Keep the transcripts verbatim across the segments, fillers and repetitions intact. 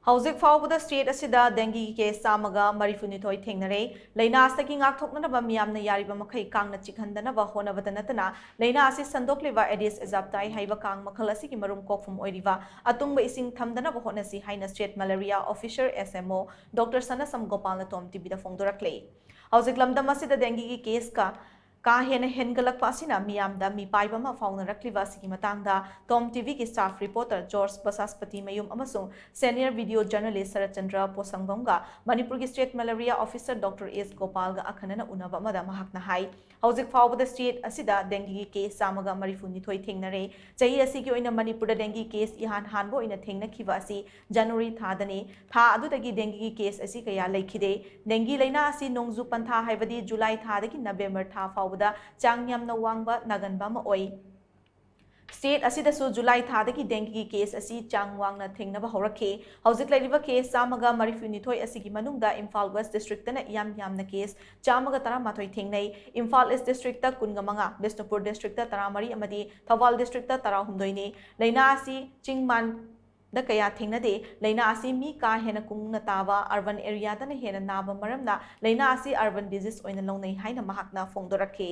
ꯍꯧꯖꯤꯛ ꯐꯥꯎꯕꯗ state ꯑꯁꯤꯗ dengueꯒꯤ case ꯆꯥꯝꯃꯒ ꯃꯔꯤꯐꯨꯅꯤꯊꯣꯏ ꯊꯦꯡꯅꯔꯦ꯫ ꯂꯥꯏꯅꯥ ꯑꯁꯤꯒꯤ ꯉꯥꯛꯊꯣꯛꯅꯅꯕ ꯃꯤꯌꯥꯝꯅ ꯌꯥꯔꯤꯕ ꯃꯈꯩ ꯀꯥꯡꯅ ꯆꯤꯛꯍꯟꯗꯅꯕ ꯍꯣꯠꯅꯕꯗ ꯅꯠꯇꯅ, ꯂꯥꯏꯅꯥ ꯑꯁꯤ ꯁꯟꯗꯣꯛꯂꯤꯕ Aedes aegypti ꯍꯥꯏꯕ ꯀꯥꯡ ꯃꯈꯜ ꯑꯁꯤꯒꯤ ꯃꯔꯨꯝ ꯀꯣꯛꯐꯝ ꯑꯣꯏꯔꯤꯕ ꯑꯇꯨꯡꯕ ꯏꯁꯤꯡ ꯊꯝꯗꯅꯕ ꯍꯣꯠꯅꯁꯤ ꯍꯥꯏꯅ state malaria officer, S M O, Doctor ꯁꯅꯥꯁꯝ ꯒꯣꯄꯥꯜꯅ Tom TVꯗ ꯐꯣꯡꯗꯣꯔꯛꯂꯦ꯫ ꯍꯧꯖꯤꯛ ꯂꯝꯗꯝ ꯑꯁꯤꯗ dengueꯒꯤ caseꯀ ꯀꯥ ꯍꯦꯟꯅ ꯍꯦꯟꯒꯠꯂꯛꯄ ꯑꯁꯤꯅ ꯃꯤꯌꯥꯝꯗ ꯃꯤꯄꯥꯏꯕ ꯑꯃ ꯐꯥꯎꯅꯔꯛꯂꯤꯕ ꯑꯁꯤꯒꯤ ꯃꯇꯥꯡꯗ Tom TVꯒꯤ staff reporter George ꯕꯁꯥꯁꯄꯇꯤ ꯃꯌꯨꯝ ꯑꯃꯁꯨꯡ senior video journalist ꯁꯔꯠꯆꯟꯗ꯭ꯔ ꯄꯣꯁꯪꯕꯝꯒ ꯃꯅꯤꯄꯨꯔꯒꯤ state malaria officer Doctor S ꯒꯣꯄꯥꯜꯒ ꯑꯈꯟꯅꯅ ꯎꯅꯕ ꯑꯃꯗ ꯃꯍꯥꯛꯅ ꯍꯥꯏ, ꯍꯧꯖꯤꯛ ꯐꯥꯎꯕꯗ state ꯑꯁꯤꯗ dengueꯒꯤ case ꯆꯥꯝꯃꯒ ꯃꯔꯤꯐꯨꯅꯤꯊꯣꯏ ꯊꯦꯡꯅꯔꯦ꯫ ꯆꯍꯤ ꯑꯁꯤꯒꯤ ꯑꯣꯏꯅ ꯃꯅꯤꯄꯨꯔꯗ dengue case ꯏꯍꯥꯟ ꯍꯥꯟꯕ ꯑꯣꯏꯅ ꯊꯦꯡꯅꯈꯤꯕ ꯑꯁꯤ January ꯊꯥꯗꯅꯤ꯫ ꯊꯥ ꯑꯗꯨꯗꯒꯤ dengueꯒꯤ case ꯑꯁꯤ ꯀꯌꯥ ꯂꯩꯈꯤꯗꯦ꯫ Dengue ꯂꯥꯏꯅꯥ ꯑꯁꯤ ꯅꯣꯡꯖꯨ ꯄꯟꯊꯥ, ꯍꯥꯏꯕꯗꯤ July ꯊꯥꯗꯒꯤ November ꯊꯥ ꯐꯥꯎꯕꯗ ꯆꯥꯡ ꯌꯥꯝꯅ ꯋꯥꯡꯕ ꯅꯥꯒꯟꯕ ꯑꯃ ꯑꯣꯏ꯫ State ꯑꯁꯤꯗꯁꯨ July ꯊꯥꯗꯒꯤ dengueꯒꯤ case ꯑꯁꯤ ꯆꯥꯡ ꯋꯥꯡꯅ ꯊꯦꯡꯅꯕ ꯍꯧꯔꯛꯈꯤ꯫ ꯍꯧꯖꯤꯛ ꯂꯩꯔꯤꯕ case ꯆꯥꯝꯃꯒ ꯃꯔꯤꯐꯨꯅꯤꯊꯣꯏ ꯑꯁꯤꯒꯤ ꯃꯅꯨꯡꯗ ꯏꯝꯐꯥꯜ West districtꯅ ꯏꯌꯥꯝ ꯌꯥꯝꯅ case ꯆꯥꯝꯃꯒ ꯇꯔꯥꯃꯥꯊꯣꯏ ꯊꯦꯡꯅꯩ꯫ ꯏꯝꯐꯥꯜ East districꯇ ꯀꯨꯟꯒ ꯃꯉꯥ, ꯕꯤꯁꯅꯨꯄꯨꯔ districꯇ ꯇꯔꯥꯃꯔꯤ ꯑꯃꯗꯤ ꯊꯧꯕꯥꯜ districtꯇ ꯇꯔꯥꯍꯨꯝꯗꯣꯏꯅꯤ꯫ ꯂꯥꯏꯅꯥ ꯑꯁꯤ ꯆꯤꯡ ꯃꯥꯟ ꯗ ꯀꯌꯥ ꯊꯦꯡꯅꯗꯦ꯫ ꯂꯥꯏꯅꯥ ꯑꯁꯤ ꯃꯤ ꯀꯥ ꯍꯦꯟꯅ ꯀꯨꯡꯅ ꯇꯥꯕ urban areaꯗꯅ ꯍꯦꯟꯅ ꯅꯥꯕ ꯃꯔꯝꯅ ꯂꯥꯏꯅꯥ ꯑꯁꯤ urban disease ꯑꯣꯏꯅ ꯂꯧꯅꯩ ꯍꯥꯏꯅ ꯃꯍꯥꯛꯅ ꯐꯣꯡꯗꯣꯔꯛꯈꯤ꯫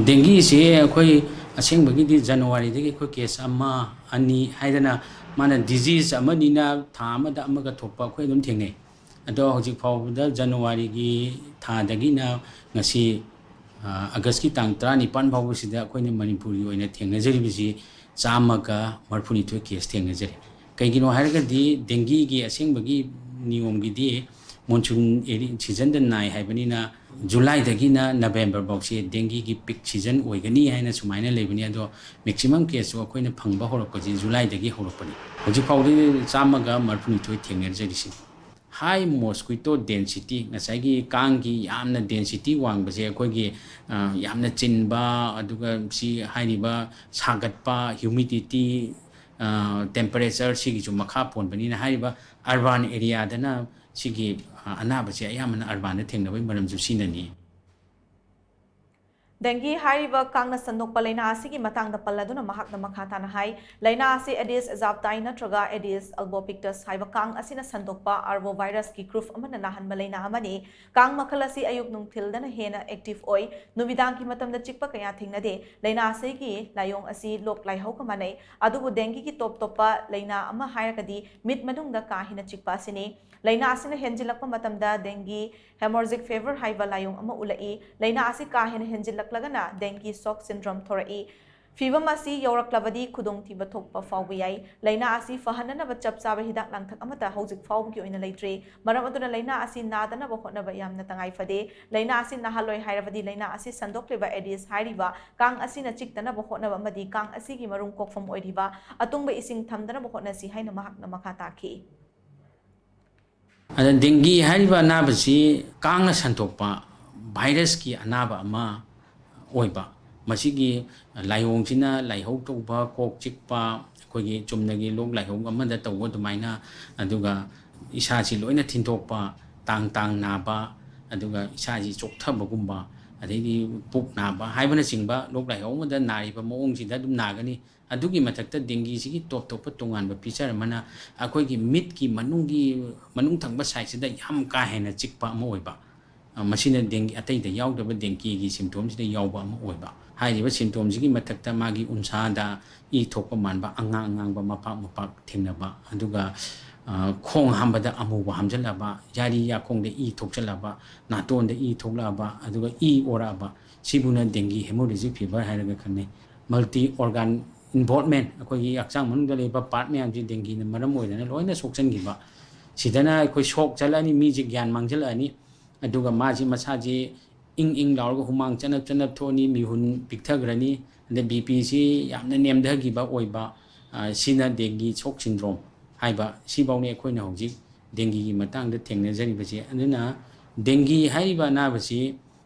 Dengueꯁꯦ ꯑꯩꯈꯣꯏ ꯑꯁꯦꯡꯕꯒꯤꯗꯤ Januaryꯗꯒꯤ ꯑꯩꯈꯣꯏ case ꯑꯃ, ꯑꯅꯤ ꯍꯥꯏꯗꯅ ꯃꯥꯅ disease ꯑꯃꯅꯤꯅ ꯊꯥ ꯑꯃꯗ ꯑꯃꯒ ꯊꯣꯛꯄ ꯑꯩꯈꯣꯏ ꯑꯗꯨꯝ ꯊꯦꯡꯅꯩ꯫ ꯑꯗꯣ ꯍꯧꯖꯤꯛ ꯐꯥꯎꯕꯗ Januaryꯒꯤ ꯊꯥꯗꯒꯤꯅ ꯉꯁꯤ, ꯑ, Augustꯀꯤ ꯇꯥꯡ ꯇꯔꯥꯅꯤꯄꯥꯟ ꯐꯥꯎꯕꯁꯤꯗ ꯑꯩꯈꯣꯏꯅ ꯃꯅꯤꯄꯨꯔꯒꯤ ꯑꯣꯏꯅ ꯊꯦꯡꯅꯖꯔꯤꯕꯁꯤ ꯆꯥꯝꯃꯒ ꯃꯔꯤꯐꯨꯅꯤꯊꯣꯏ case ꯊꯦꯡꯅꯖꯔꯤ꯫ ꯀꯩꯒꯤꯅꯣ ꯍꯥꯏꯔꯒꯗꯤ dengueꯒꯤ ꯑꯁꯦꯡꯕꯒꯤ ꯅꯤꯌꯣꯝꯒꯤꯗꯤ monsoon area seasonꯗ ꯅꯥꯏ ꯍꯥꯏꯕꯅꯤꯅ Julyꯗꯒꯤꯅ November ꯐꯥꯎꯁꯦ dengueꯒꯤ peak season ꯑꯣꯏꯒꯅꯤ ꯍꯥꯏꯅ ꯁꯨꯃꯥꯏꯅ ꯂꯩꯕꯅꯤ꯫ ꯑꯗꯣ maximum caseꯁꯨ ꯑꯩꯈꯣꯏꯅ ꯐꯪꯕ ꯍꯧꯔꯛꯄꯁꯤ Julyꯗꯒꯤ ꯍꯧꯔꯛꯄꯅꯤ꯫ ꯍꯧꯖꯤꯛ ꯐꯥꯎꯗꯤ ꯆꯥꯝꯃꯒ ꯃꯔꯤꯐꯨꯅꯤꯊꯣꯏ ꯊꯦꯡꯅꯖꯔꯤꯁꯤꯅꯤ꯫ High mosquito density, ꯉꯁꯥꯏꯒꯤ ꯀꯥꯡꯒꯤ ꯌꯥꯝꯅ density ꯋꯥꯡꯕꯁꯦ ꯑꯩꯈꯣꯏꯒꯤ, ꯑ, ꯌꯥꯝꯅ ꯆꯤꯟꯕ, ꯑꯗꯨꯒ ꯁꯤ ꯍꯥꯏꯔꯤꯕ ꯁꯥꯒꯠꯄ, humidity, ꯑ, temperature ꯁꯤꯒꯤꯁꯨ ꯃꯈꯥ ꯄꯣꯟꯕꯅꯤꯅ ꯍꯥꯏꯔꯤꯕ urban areaꯗꯅ ꯁꯤꯒꯤ, ꯑ, ꯑꯅꯥꯕꯁꯦ ꯑꯌꯥꯝꯕꯅ urbanꯗ ꯊꯦꯡꯅꯕꯒꯤ ꯃꯔꯝꯁꯨ ꯁꯤꯅꯅꯤ꯫ ꯗꯦꯡꯒꯤ ꯍꯥꯏꯔꯤꯕ ꯀꯥꯡꯅ ꯁꯟꯗꯣꯛꯄ ꯂꯥꯏꯅꯥ ꯑꯁꯤꯒꯤ ꯃꯇꯥꯡꯗ ꯄꯜꯂꯗꯨꯅ ꯃꯍꯥꯛꯅ ꯃꯈꯥ ꯇꯥꯅ ꯍꯥꯏ, ꯂꯥꯏꯅꯥ ꯑꯁꯤ Aedes aegypti ꯅꯠꯇ꯭ꯔꯒ Aedes albopictus ꯍꯥꯏꯕ ꯀꯥꯡ ꯑꯁꯤꯅ ꯁꯟꯗꯣꯛꯄ arbovirus ꯀꯤ group ꯑꯃꯅ ꯅꯥꯍꯟꯕ ꯂꯥꯏꯅꯥ ꯑꯃꯅꯤ꯫ ꯀꯥꯡ ꯃꯈꯜ ꯑꯁꯤ ꯑꯌꯨꯛ ꯅꯨꯡꯊꯤꯜꯗꯅ ꯍꯦꯟꯅ active ꯑꯣꯏ, ꯅꯨꯃꯤꯗꯥꯡꯒꯤ ꯃꯇꯝꯗ ꯆꯤꯛꯄ ꯀꯌꯥ ꯊꯦꯡꯅꯗꯦ꯫ ꯂꯥꯏꯅꯥ ꯑꯁꯤꯒꯤ ꯂꯥꯏꯑꯣꯡ ꯑꯁꯤ ꯂꯣꯛ ꯂꯥꯏꯍꯧꯒ ꯃꯥꯟꯅꯩ, ꯑꯗꯨꯕꯨ ꯗꯦꯡꯒꯤꯒꯤ ꯇꯣꯞ ꯇꯣꯞꯄ ꯂꯥꯏꯅꯥ ꯑꯃ ꯍꯥꯏꯔꯒꯗꯤ ꯃꯤꯠ ꯃꯅꯨꯡꯗ ꯀꯥ ꯍꯦꯟꯅ ꯆꯤꯛꯄ ꯑꯁꯤꯅꯤ꯫ ꯂꯥꯏꯅꯥ ꯑꯁꯤꯅ ꯍꯦꯟꯖꯤꯜꯂꯛꯄ ꯃꯇꯝꯗ ꯗꯦꯡꯒꯤ hemorrhagic fever ꯍꯥꯏꯕ ꯂꯥꯏꯑꯣꯡ ꯑꯃ ꯎꯠꯂꯛꯏ꯫ ꯂꯥꯏꯅꯥ ꯑꯁꯤ ꯀꯥ ꯍꯦꯟꯅ ꯍꯦꯟꯖꯤꯜꯂꯛꯂꯒꯅ ꯗꯦꯡꯒꯤ shock syndrome ꯊꯣꯔꯛꯏ꯫ ꯐꯤꯚꯝ ꯑꯁꯤ ꯌꯧꯔꯛꯂꯕꯗꯤ ꯈꯨꯗꯣꯡꯊꯤꯕ ꯊꯣꯛꯄ ꯐꯥꯎꯕ ꯌꯥꯏ꯫ ꯂꯥꯏꯅꯥ ꯑꯁꯤ ꯐꯍꯟꯅꯅꯕ ꯆꯞ ꯆꯥꯕ ꯍꯤꯗꯥꯛ ꯂꯥꯡꯊꯛ ꯑꯃꯠꯇ ꯍꯧꯖꯤꯛ ꯐꯥꯎꯕꯒꯤ ꯑꯣꯏꯅ ꯂꯩꯇ꯭ꯔꯤ꯫ ꯃꯔꯝ ꯑꯗꯨꯅ ꯂꯥꯏꯅꯥ ꯑꯁꯤ ꯅꯥꯗꯅꯕ ꯍꯣꯠꯅꯕ ꯌꯥꯝꯅ ꯇꯉꯥꯏ ꯐꯗꯦ꯫ ꯂꯥꯏꯅꯥ ꯑꯁꯤ ꯅꯥꯍꯜꯂꯣꯏ ꯍꯥꯏꯔꯕꯗꯤ ꯂꯥꯏꯅꯥ ꯑꯁꯤ ꯁꯟꯗꯣꯛꯂꯤꯕ Aedes ꯍꯥꯏꯔꯤꯕ ꯀꯥꯡ ꯑꯁꯤꯅ ꯆꯤꯛꯇꯅꯕ ꯍꯣꯠꯅꯕ ꯑꯃꯗꯤ ꯀꯥꯡ ꯑꯁꯤꯒꯤ ꯃꯔꯨꯝ ꯀꯣꯛꯐꯝ ꯑꯣꯏꯔꯤꯕ ꯑꯇꯨꯡꯕ ꯏꯁꯤꯡ ꯊꯝꯗꯅꯕ ꯍꯣꯠꯅꯁꯤ ꯍꯥꯏꯅ ꯃꯍꯥꯛꯅ ꯃꯈꯥ ꯇꯥꯈꯤ꯫ ꯑꯗ ꯗꯦꯡꯒꯤ ꯍꯥꯏꯔꯤꯕ ꯑꯅꯥꯕꯁꯤ ꯀꯥꯡꯅ ꯁꯟꯗꯣꯛꯄ virus ꯀꯤ ꯑꯅꯥꯕ ꯑꯃ ꯑꯣꯏꯕ꯫ ꯃꯁꯤꯒꯤ ꯂꯥꯏꯑꯣꯡꯁꯤꯅ ꯂꯥꯏꯍꯧ ꯇꯧꯕ, ꯀꯣꯛ ꯆꯤꯛꯄ, ꯑꯩꯈꯣꯏꯒꯤ ꯆꯨꯝꯅꯒꯤ ꯂꯣꯛ ꯂꯥꯏꯍꯧ ꯑꯃꯗ ꯇꯧꯕ ꯑꯗꯨꯃꯥꯏꯅ, ꯑꯗꯨꯒ ꯏꯁꯥꯁꯤ ꯂꯣꯏꯅ ꯊꯤꯟꯗꯣꯛꯄ, ꯇꯥꯡ ꯇꯥꯡ ꯅꯥꯕ, ꯑꯗꯨꯒ ꯏꯁꯥꯁꯤ ꯆꯣꯛꯊꯕꯒꯨꯝꯕ, ꯑꯗꯩꯗꯤ ꯄꯨꯛ ꯅꯥꯕ ꯍꯥꯏꯕꯅꯆꯤꯡꯕ ꯂꯣꯛ ꯂꯥꯏꯍꯧ ꯑꯃꯗ ꯅꯥꯔꯤꯕ ꯃꯑꯣꯡꯁꯤꯗ ꯑꯗꯨꯝ ꯅꯥꯒꯅꯤ꯫ ꯑꯗꯨꯒꯤ ꯃꯊꯛꯇ ꯗꯦꯡꯒꯤꯁꯤꯒꯤ ꯇꯣꯞ ꯇꯣꯞꯄ ꯇꯣꯉꯥꯟꯕ feature ꯑꯃꯅ ꯑꯩꯈꯣꯏꯒꯤ ꯃꯤꯠꯀꯤ ꯃꯅꯨꯡꯒꯤ, ꯃꯅꯨꯡ ꯊꯪꯕ side ꯁꯤꯗ ꯌꯥꯝ ꯀꯥ ꯍꯦꯟꯅ ꯆꯤꯛꯄ ꯑꯃ ꯑꯣꯏꯕ꯫ ꯑ, ꯃꯁꯤꯅ ꯗꯦꯡꯒꯤ, ꯑꯇꯩꯗ ꯌꯥꯎꯗꯕ ꯗꯦꯡꯒꯤꯒꯤ symptom ꯁꯤꯗ ꯌꯥꯎꯕ ꯑꯃ ꯑꯣꯏꯕ꯫ ꯍꯥꯏꯔꯤꯕ symptom ꯁꯤꯒꯤ ꯃꯊꯛꯇ ꯃꯥꯒꯤ ꯎꯟꯁꯥꯗ ꯏ ꯊꯣꯛꯄ ꯃꯥꯟꯕ, ꯑꯉꯥꯡ ꯑꯉꯥꯡꯕ ꯃꯄꯥꯛ ꯃꯄꯥꯛ ꯊꯦꯡꯅꯕ, ꯑꯗꯨꯒ, ꯑ, ꯈꯣꯡ ꯍꯥꯝꯕꯗ ꯑꯃꯨꯕ ꯍꯥꯝꯖꯜꯂꯛꯑꯕ, ꯌꯥꯔꯤ ꯌꯥꯈꯣꯡꯗ ꯏ ꯊꯣꯛꯆꯜꯂꯛꯑꯕ, ꯅꯥꯇꯣꯟꯗ ꯏ ꯊꯣꯛꯂꯛꯑꯕ, ꯑꯗꯨꯒ ꯏ ꯑꯣꯔꯛꯑꯕ, ꯁꯤꯕꯨꯅ ꯗꯦꯡꯒꯤ hemorrhagic fever ꯍꯥꯏꯔꯒ ꯈꯪꯅꯩ꯫ Multi organ involvement, ꯑꯩꯈꯣꯏꯒꯤ ꯍꯛꯆꯥꯡ ꯃꯅꯨꯡꯗ ꯂꯩꯕ part ꯃꯌꯥꯝꯁꯤ ꯗꯦꯡꯒꯤꯅ ꯃꯔꯝ ꯑꯣꯏꯗꯅ ꯂꯣꯏꯅ ꯁꯣꯛꯆꯟꯈꯤꯕ꯫ ꯁꯤꯗꯅ ꯑꯩꯈꯣꯏ shock ꯆꯠꯂꯅꯤ, ꯃꯤꯁꯦ ꯒ꯭ꯌꯥꯟ ꯃꯥꯡꯖꯜꯂꯛꯑꯅꯤ, ꯑꯗꯨꯒ ꯃꯥꯁꯤ ꯃꯁꯥꯁꯤ ꯏꯪ ꯏꯪ ꯂꯥꯎꯔꯒ ꯍꯨꯃꯥꯡ ꯆꯅꯞ ꯆꯅꯞ ꯊꯣꯛꯑꯅꯤ, ꯃꯤꯍꯨꯟ ꯄꯤꯛꯊꯈ꯭ꯔꯅꯤ, ꯑꯗꯩ BP ꯁꯤ ꯌꯥꯝꯅ ꯅꯦꯝꯊꯈꯤꯕ ꯑꯣꯏꯕ, ꯑ, ꯁꯤꯅ ꯗꯦꯡꯒꯤ shock syndrome ꯍꯥꯏꯕ, ꯁꯤꯐꯧꯅꯤ ꯑꯩꯈꯣꯏꯅ ꯍꯧꯖꯤꯛ ꯗꯦꯡꯒꯤꯒꯤ ꯃꯇꯥꯡꯗ ꯊꯦꯡꯅꯖꯔꯤꯕꯁꯦ꯫ ꯑꯗꯨꯅ ꯗꯦꯡꯒꯤ ꯍꯥꯏꯔꯤꯕ ꯑꯅꯥꯕꯁꯤ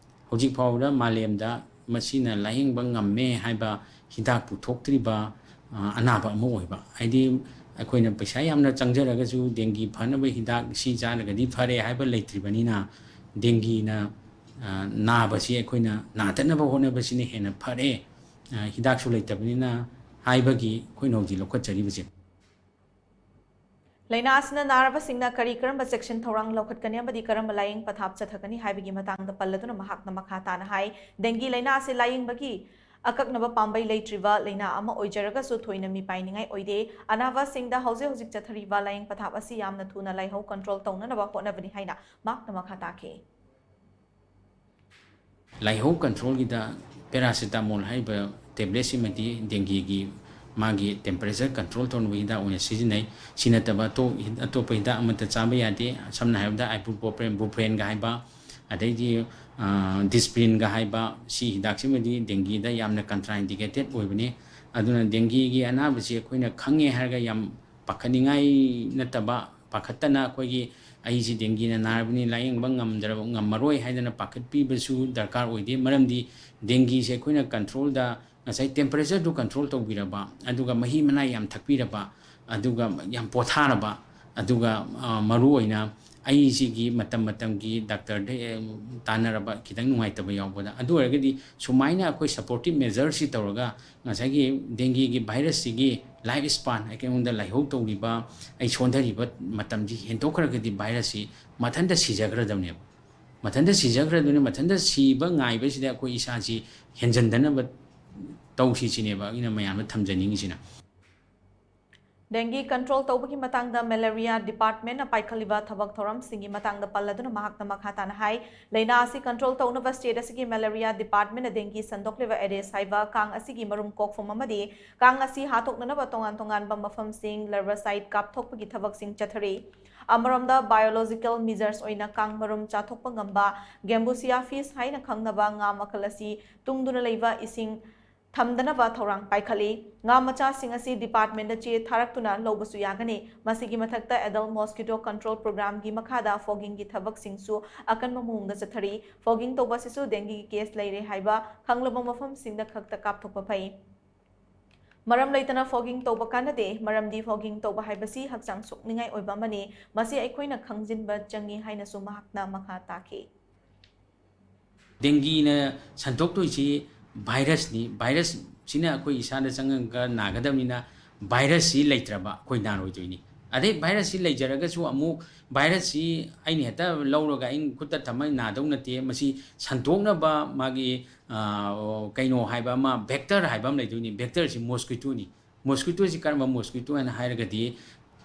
ꯍꯧꯖꯤꯛ ꯐꯥꯎꯕꯗ ꯃꯥꯂꯦꯝꯗ ꯃꯁꯤꯅ ꯂꯥꯌꯦꯡꯕ ꯉꯝꯃꯦ ꯍꯥꯏꯕ ꯍꯤꯗꯥꯛ ꯄꯨꯊꯣꯛꯇ꯭ꯔꯤꯕ, ꯑ, ꯑꯅꯥꯕ ꯑꯃ ꯑꯣꯏꯕ꯫ ꯍꯥꯏꯗꯤ ꯑꯩꯈꯣꯏꯅ ꯄꯩꯁꯥ ꯌꯥꯝꯅ ꯆꯪꯖꯔꯒꯁꯨ ꯗꯦꯡꯒꯤ ꯐꯅꯕ ꯍꯤꯗꯥꯛ ꯁꯤ ꯆꯥꯔꯒꯗꯤ ꯐꯔꯦ ꯍꯥꯏꯕ ꯂꯩꯇ꯭ꯔꯤꯕꯅꯤꯅ, ꯗꯦꯡꯒꯤꯅ ꯅꯥꯕꯁꯤ ꯑꯩꯈꯣꯏꯅ ꯅꯥꯗꯅꯕ ꯍꯣꯠꯅꯕꯁꯤꯅ ꯍꯦꯟꯅ ꯐꯔꯦ꯫ ꯍꯤꯗꯥꯛꯁꯨ ꯂꯩꯇꯕꯅꯤꯅ ꯍꯥꯏꯕꯒꯤ ꯑꯩꯈꯣꯏꯅ ꯍꯧꯖꯤꯛ ꯂꯧꯈꯠꯆꯔꯤꯕꯁꯦ꯫ ꯂꯥꯏꯅꯥ ꯑꯁꯤꯅ ꯅꯥꯔꯕꯁꯤꯡꯅ ꯀꯔꯤ ꯀꯔꯝꯕ ꯆꯦꯛꯁꯤꯟ ꯊꯧꯔꯥꯡ ꯂꯧꯈꯠꯀꯅꯤ ꯑꯃꯗꯤ ꯀꯔꯝꯕ ꯂꯥꯌꯦꯡ ꯄꯊꯥꯞ ꯆꯠꯊꯒꯅꯤ ꯍꯥꯏꯕꯒꯤ ꯃꯇꯥꯡꯗ ꯄꯜꯂꯗꯨꯅ ꯃꯍꯥꯛꯅ ꯃꯈꯥ ꯇꯥꯅ ꯍꯥꯏ, ꯗꯦꯡꯒꯤ ꯂꯥꯏꯅꯥ ꯑꯁꯤ ꯂꯥꯌꯦꯡꯕꯒꯤ ꯑꯀꯛꯅꯕ ꯄꯥꯝꯕꯩ ꯂꯩꯇ꯭ꯔꯤꯕ ꯂꯥꯏꯅꯥ ꯑꯃ ꯑꯣꯏꯖꯔꯒꯁꯨ ꯊꯣꯏꯅ ꯃꯤꯄꯥꯏꯅꯤꯡꯉꯥꯏ ꯑꯣꯏꯗꯦ꯫ ꯑꯅꯥꯕꯁꯤꯡꯗ ꯍꯧꯖꯤꯛ ꯍꯧꯖꯤꯛ ꯆꯠꯊꯔꯤꯕ ꯂꯥꯌꯦꯡ ꯄꯊꯥꯞ ꯑꯁꯤ ꯌꯥꯝꯅ ꯊꯨꯅ ꯂꯥꯏꯍꯧ control ꯇꯧꯅꯅꯕ ꯍꯣꯠꯅꯕꯅꯤ ꯍꯥꯏꯅ ꯃꯍꯥꯛꯅ ꯃꯈꯥ ꯇꯥꯈꯤ꯫ ꯂꯥꯏꯍꯧ controlꯒꯤꯗ paracetamol ꯍꯥꯏꯔꯤꯕ tabletꯁꯤꯃꯗꯤ dengueꯒꯤ ꯃꯥꯒꯤ temperature control ꯇꯧꯅꯕ ꯍꯤꯗꯥꯛ ꯑꯣꯏꯅ ꯁꯤꯖꯤꯟꯅꯩ꯫ ꯁꯤ ꯅꯠꯇꯕ ꯑꯇꯣꯞ-, ꯑꯇꯣꯞꯄ ꯍꯤꯗꯥꯛ ꯑꯃꯠꯇ ꯆꯥꯕ ꯌꯥꯗꯦ꯫ ꯁꯝꯅ ꯍꯥꯏꯔꯕꯗ ibuprofen, Brufen ꯒ ꯍꯥꯏꯕ, ꯑꯗꯩꯗꯤ, ꯑ, Disprin ꯒ ꯍꯥꯏꯕ, ꯁꯤ ꯍꯤꯗꯥꯛꯁꯤꯃꯗꯤ dengueꯗ ꯌꯥꯝꯅ contraindicated ꯑꯣꯏꯕꯅꯤ꯫ ꯑꯗꯨꯅ dengueꯒꯤ ꯑꯅꯥꯕꯁꯤ ꯑꯩꯈꯣꯏꯅ ꯈꯪꯉꯦ ꯍꯥꯏꯔꯒ ꯌꯥꯝ ꯄꯥꯈꯠꯅꯤꯡꯉꯥꯏ ꯅꯠꯇꯕ, ꯄꯥꯈꯠꯇꯅ ꯑꯩꯈꯣꯏꯒꯤ "ꯑꯩꯁꯤ dengueꯅ ꯅꯥꯔꯕꯅꯤ, ꯂꯥꯌꯦꯡꯕ ꯉꯝꯗ꯭ꯔꯕ, ꯉꯝꯃꯔꯣꯏ" ꯍꯥꯏꯗꯅ ꯄꯥꯈꯠꯄꯤꯕꯁꯨ ꯗꯔꯀꯥꯔ ꯑꯣꯏꯗꯦ꯫ ꯃꯔꯝꯗꯤ dengueꯁꯦ ꯑꯩꯈꯣꯏꯅ controlꯗ ꯉꯁꯥꯏ temperatureꯗꯨ control ꯇꯧꯕꯤꯔꯕ, ꯑꯗꯨꯒ ꯃꯍꯤ ꯃꯅꯥꯏ ꯌꯥꯝ ꯊꯛꯄꯤꯔꯕ, ꯑꯗꯨꯒ ꯌꯥꯝ ꯄꯣꯊꯥꯔꯕ, ꯑꯗꯨꯒ, ꯑ, ꯃꯔꯨꯑꯣꯏꯅ ꯑꯩꯁꯤꯒꯤ ꯃꯇꯝ ꯃꯇꯝꯒꯤ doctorꯗ, ꯑ, ꯇꯥꯟꯅꯔꯕ, ꯈꯤꯇꯪ ꯅꯨꯡꯉꯥꯏꯇꯕ ꯌꯥꯎꯕꯗ, ꯑꯗꯨ ꯑꯣꯏꯔꯒꯗꯤ ꯁꯨꯃꯥꯏꯅ ꯑꯩꯈꯣꯏ supportive measureꯁꯤ ꯇꯧꯔꯒ ꯉꯁꯥꯏꯒꯤ dengueꯒꯤ virusꯁꯤꯒꯤ life span, ꯑꯩꯉꯣꯟꯗ ꯂꯥꯏꯍꯧ ꯇꯧꯔꯤꯕ, ꯑꯩ ꯁꯣꯟꯊꯔꯤꯕ ꯃꯇꯝꯁꯤ ꯍꯦꯟꯗꯣꯛꯈ꯭ꯔꯒꯗꯤ virusꯁꯤ ꯃꯊꯟꯇ ꯁꯤꯖꯈ꯭ꯔꯗꯕꯅꯦꯕ꯫ ꯃꯊꯟꯇ ꯁꯤꯖꯈ꯭ꯔꯗꯨꯅ ꯃꯊꯟꯇ ꯁꯤꯕ ꯉꯥꯏꯕꯁꯤꯗ ꯑꯩꯈꯣꯏ ꯏꯁꯥꯁꯤ ꯍꯦꯟꯖꯟꯗꯅꯕ ꯇꯧꯁꯤ ꯁꯤꯅꯦꯕ ꯑꯩꯅ ꯃꯌꯥꯝꯗ ꯊꯝꯖꯅꯤꯡꯉꯤꯁꯤꯅ꯫ Dengue control ꯇꯧꯕꯒꯤ ꯃꯇꯥꯡꯗ malaria departmentꯅ ꯄꯥꯏꯈꯠꯂꯤꯕ ꯊꯕꯛ ꯊꯧꯔꯝꯁꯤꯡꯒꯤ ꯃꯇꯥꯡꯗ ꯄꯜꯂꯗꯨꯅ ꯃꯍꯥꯛꯅ ꯃꯈꯥ ꯇꯥꯅ ꯍꯥꯏ, ꯂꯥꯏꯅꯥ ꯑꯁꯤ control ꯇꯧꯅꯕ state ꯑꯁꯤꯒꯤ malaria departmentꯅ dengue ꯁꯟꯗꯣꯛꯂꯤꯕ Aedes ꯍꯥꯏꯕ ꯀꯥꯡ ꯑꯁꯤꯒꯤ ꯃꯔꯨꯝ ꯀꯣꯛꯐꯝ ꯑꯃꯗꯤ ꯀꯥꯡ ꯑꯁꯤ ꯍꯥꯠꯇꯣꯛꯅꯅꯕ ꯇꯣꯉꯥꯟ ꯇꯣꯉꯥꯟꯕ ꯃꯐꯝꯁꯤꯡ larvicide ꯀꯥꯞꯊꯣꯛꯄꯒꯤ ꯊꯕꯛꯁꯤꯡ ꯆꯠꯊꯔꯤ꯫ ꯑꯃꯔꯣꯝꯗ biological measures ꯑꯣꯏꯅ ꯀꯥꯡ ꯃꯔꯨꯝ ꯆꯥꯊꯣꯛꯄ ꯉꯝꯕ Gambusia fish ꯍꯥꯏꯅ ꯈꯪꯅꯕ ꯉꯥ ꯃꯈꯜ ꯑꯁꯤ ꯇꯨꯡꯗꯨꯅ ꯂꯩꯕ ꯏꯁꯤꯡ ꯊꯝꯗꯅꯕ ꯊꯧꯔꯥꯡ ꯄꯥꯏꯈꯠꯂꯤ꯫ ꯉꯥ ꯃꯆꯥꯁꯤꯡ ꯑꯁꯤ departmentꯗ ꯆꯦ ꯊꯥꯔꯛꯇꯨꯅ ꯂꯧꯕꯁꯨ ꯌꯥꯒꯅꯤ꯫ ꯃꯁꯤꯒꯤ ꯃꯊꯛꯇ adult mosquito control programꯒꯤ ꯃꯈꯥꯗ foggingꯒꯤ ꯊꯕꯛꯁꯤꯡꯁꯨ ꯑꯀꯟꯕ ꯃꯑꯣꯡꯗ ꯆꯠꯊꯔꯤ꯫ Fogging ꯇꯧꯕ ꯑꯁꯤꯁꯨ dengueꯒꯤ case ꯂꯩꯔꯦ ꯍꯥꯏꯕ ꯈꯪꯂꯕ ꯃꯐꯝꯁꯤꯡꯗ ꯈꯛꯇ ꯀꯥꯞꯊꯣꯛꯄ ꯐꯩ꯫ ꯃꯔꯝ ꯂꯩꯇꯅ fogging ꯇꯧꯕ ꯀꯥꯟꯅꯗꯦ, ꯃꯔꯝꯗꯤ fogging ꯇꯧꯕ ꯍꯥꯏꯕꯁꯤ ꯍꯛꯆꯥꯡ ꯁꯣꯛꯅꯤꯡꯉꯥꯏ ꯑꯣꯏꯕ ꯑꯃꯅꯤ꯫ ꯃꯁꯤ ꯑꯩꯈꯣꯏꯅ ꯈꯪꯖꯤꯟꯕ ꯆꯪꯉꯤ ꯍꯥꯏꯅꯁꯨ ꯃꯍꯥꯛꯅ ꯃꯈꯥ ꯇꯥꯈꯤ꯫ ꯗꯦꯡꯒꯤꯅ ꯁꯟꯗꯣꯛꯇꯣꯏꯁꯤ ꯚꯥꯏꯔꯁꯅꯤ꯫ ꯚꯥꯏꯔꯁꯁꯤꯅ ꯑꯩꯈꯣꯏ ꯏꯁꯥꯗ ꯆꯪꯉꯒ ꯅꯥꯒꯗꯕꯅꯤꯅ, ꯚꯥꯏꯔꯁꯁꯤ ꯂꯩꯇ꯭ꯔꯕ ꯑꯩꯈꯣꯏ ꯅꯥꯔꯣꯏꯗꯣꯏꯅꯤ꯫ ꯑꯗꯩ ꯚꯥꯏꯔꯁꯁꯤ ꯂꯩꯖꯔꯒꯁꯨ ꯑꯃꯨꯛ, ꯚꯥꯏꯔꯁꯁꯤ ꯑꯩꯅ ꯍꯦꯛꯇ ꯂꯧꯔꯒ ꯑꯩ ꯈꯨꯠꯇ ꯊꯝꯃ ꯅꯥꯗꯧ ꯅꯠꯇꯦ꯫ ꯃꯁꯤ ꯁꯟꯗꯣꯛꯅꯕ ꯃꯥꯒꯤ, ꯑ, ꯀꯩꯅꯣ ꯍꯥꯏꯕ ꯑꯃ, ꯚꯦꯛꯇꯔ ꯍꯥꯏꯕ ꯑꯃ ꯂꯩꯗꯣꯏꯅꯤ꯫ ꯚꯦꯛꯇꯔꯁꯤ ꯃꯣꯁꯀ꯭ꯋꯤꯇꯣꯅꯤ꯫ ꯃꯣꯁꯀ꯭ꯋꯤꯇꯣꯁꯤ ꯀꯔꯝꯕ ꯃꯣꯁꯀ꯭ꯋꯤꯇꯣ ꯍꯥꯏꯅ ꯍꯥꯏꯔꯒꯗꯤ,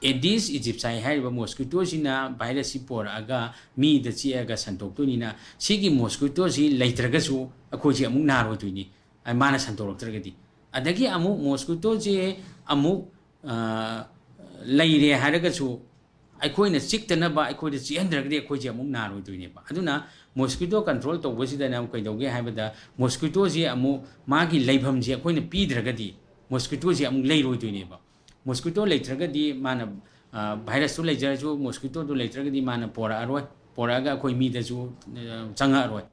ꯑꯦꯗꯤꯁ ꯏꯖꯤꯞꯁꯥꯏ ꯍꯥꯏꯔꯤꯕ ꯃꯣꯁꯀ꯭ꯋꯤꯇꯣꯁꯤꯅ ꯚꯥꯏꯔꯁꯁꯤ ꯄꯣꯔꯛꯑꯒ ꯃꯤꯗ ꯆꯤꯛꯑꯒ ꯁꯟꯗꯣꯛꯇꯣꯏꯅꯤꯅ, ꯁꯤꯒꯤ ꯃꯣꯁꯀ꯭ꯋꯤꯇꯣꯁꯤ ꯂꯩꯇ꯭ꯔꯒꯁꯨ ꯑꯩꯈꯣꯏꯁꯦ ꯑꯃꯨꯛ ꯅꯥꯔꯣꯏꯗꯣꯏꯅꯤ, ꯑ, ꯃꯥꯅ ꯁꯟꯗꯣꯔꯛꯇ꯭ꯔꯒꯗꯤ꯫ ꯑꯗꯒꯤ ꯑꯃꯨꯛ ꯃꯣꯁꯀ꯭ꯋꯤꯇꯣꯁꯦ ꯑꯃꯨꯛ, ꯑ, ꯂꯩꯔꯦ ꯍꯥꯏꯔꯒꯁꯨ ꯑꯩꯈꯣꯏꯅ ꯆꯤꯛꯇꯅꯕ ꯑꯩꯈꯣꯏꯗ ꯆꯤꯛꯍꯟꯗ꯭ꯔꯒꯗꯤ ꯑꯩꯈꯣꯏꯁꯦ ꯑꯃꯨꯛ ꯅꯥꯔꯣꯏꯗꯣꯏꯅꯦꯕ꯫ ꯑꯗꯨꯅ ꯃꯣꯁꯀ꯭ꯋꯤꯇꯣ ꯀꯟꯇ꯭ꯔꯣꯜ ꯇꯧꯕꯁꯤꯗꯅ ꯑꯃꯨꯛ ꯀꯩꯗꯧꯒꯦ ꯍꯥꯏꯕꯗ, ꯃꯣꯁꯀ꯭ꯋꯤꯇꯣꯁꯤ ꯑꯃꯨꯛ ꯃꯥꯒꯤ ꯂꯩꯐꯝꯁꯤ ꯑꯩꯈꯣꯏꯅ ꯄꯤꯗ꯭ꯔꯒꯗꯤ ꯃꯣꯁꯀ꯭ꯋꯤꯇꯣꯁꯤ ꯑꯃꯨꯛ ꯂꯩꯔꯣꯏꯗꯣꯏꯅꯦꯕ꯫ ꯃꯣꯁꯀ꯭ꯋꯤꯇꯣ ꯂꯩꯇ꯭ꯔꯒꯗꯤ ꯃꯥꯅ, ꯑ, ꯚꯥꯏꯔꯁꯇꯨ ꯂꯩꯖꯔꯁꯨ ꯃꯣꯁꯀ꯭ꯋꯤꯇꯣꯗꯨ ꯂꯩꯇ꯭ꯔꯒꯗꯤ ꯃꯥꯅ ꯄꯣꯔꯛꯑꯔꯣꯏ, ꯄꯣꯔꯛꯑꯒ ꯑꯩꯈꯣꯏ ꯃꯤꯗꯁꯨ, ꯑ, ꯆꯪꯉꯛꯑꯔꯣꯏ꯫